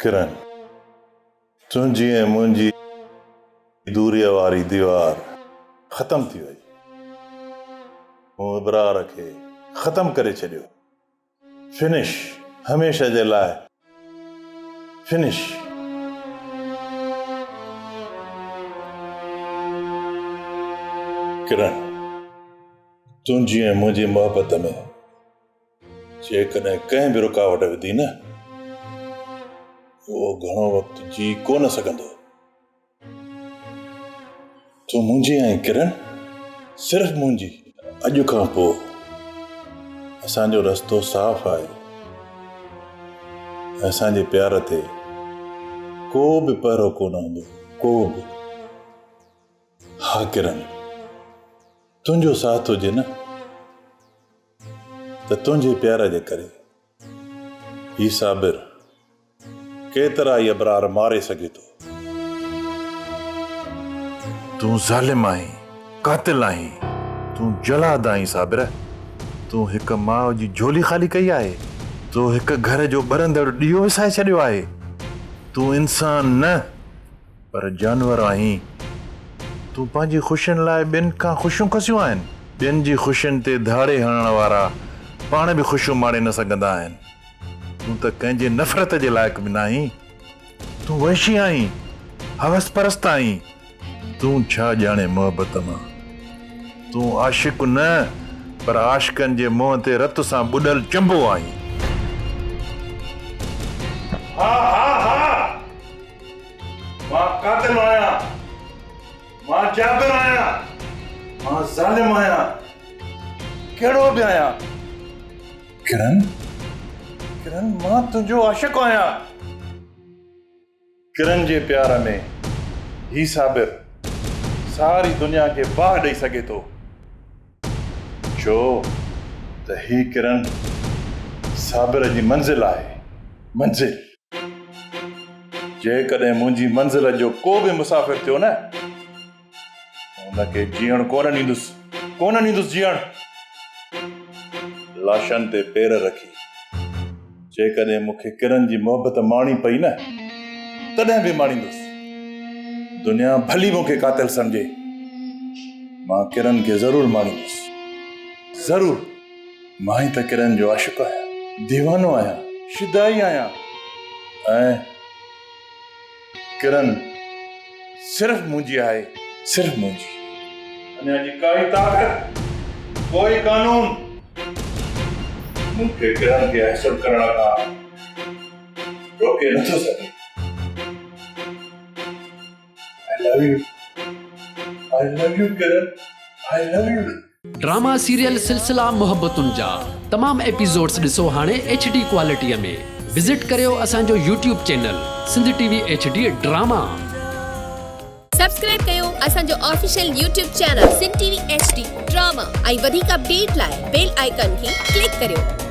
ڪرن، تنهنجي ۽ منهنجي دوريء واري ديوار ختم ٿي وئي. مون ابرار کي ختم ڪري ڇڏيو. فنش، هميشه جي لاء فنش. ڪرن، تنهنجي ۽ منهنجي محبت ۾ جيڪڏهن ڪنهن به رڪاوٽ وڌي نه، اهو گهڻو وقت جي ڪو نه سگهندو. تون منهنجي آهين ڪرن، صرف منهنجي. اڄ کان پوء اسان جو رستو صاف آهي ۽ اسان جي پيار تي ڪو به پهرو ڪو نه هوندو، ڪو به. ها ڪرن، تنهنجو ساٿ هجي نه. ته تنهنجي پيار جي ڪري هي صابر ڪيترا ئي ابرار ماري سگهي ٿو. تون ظالم آهين، قاتل آهين، تون جلاد آهين صابر، تون هڪ ماء جي جهولي خالي ڪئي آهي، تو هڪ گهر جو ٻرندڙ ڏيئو وسائي ڇڏيو آهي، تون انسان نه پر جانور آهين. تون پنهنجي خوشين لاء ٻين کان خوشيون کسيون آهن. ٻين جي خوشين تي ڌاڙي هڻڻ وارا پاڻ به خوشيون ماڻي نه سگهندا آهن. تون ته ڪنهن جي نفرت جي لائق به ناهين. تون وحشي آهين، هوس پرست آهين. تون ڇا ڄاڻين محبت مان. تون عاشق نه پر عاشقن جي منهن تي رت سان ٻڏل چنبو آهين. ها ها ها! مان قاتل آهيان، مان جابر آهيان، مان ظالم آهيان، ڪهڙو به آهيان. ڪرن، ڪرن مان تنهنجو عاشق آهيان. ڪرن جي پيار ۾ هي صابر ساري دنيا کي باهه ڏئي سگهي ٿو. ڇو ته هي ڪرن صابر جي منزل آهي، منزل. جيڪڏهن منهنجي منزل جو ڪو به مسافر ٿيو نه ته ان کي جيئڻ ڪونه ڏيندس، ڪونه ڏيندس جيئڻ. لاشن تي پير رکي جيڪڏهن مون کي ڪرن جي محبت ماڻي پئي نه تڏهن به ماڻيندس. دنيا ڀلي مون کي قاتل سمجهي، مان ڪرن کي ضرور ماڻيندس، ضرور. مان ئي ته ڪرن جو عاشق آهيان، ديوانو آهيان، شدائي آهيان ۽ ڪرن صرف منهنجي آهي، صرف منهنجي. دنيا جي ڪائي طاقت، ڪوئي قانون مون کي ڪرن کي حاصل ڪرڻ کان روڪي نٿو سگهي. I love you, I love you Kiran, I love you. Drama serial سلسلا محبتن جا تمام ايپيسوڊس ڏسو هاڻي ايڇ ڊي ڪوالٽي ۾ وزٽ ڪريو اسان جو YouTube channel Sindh T V H D drama. Subscribe ڪيو اسان جو official YouTube channel Sindh T V H D drama ۽ وڌيڪ اپڊيٽ لاء بيل آئيڪان کي ڪلڪ ڪريو.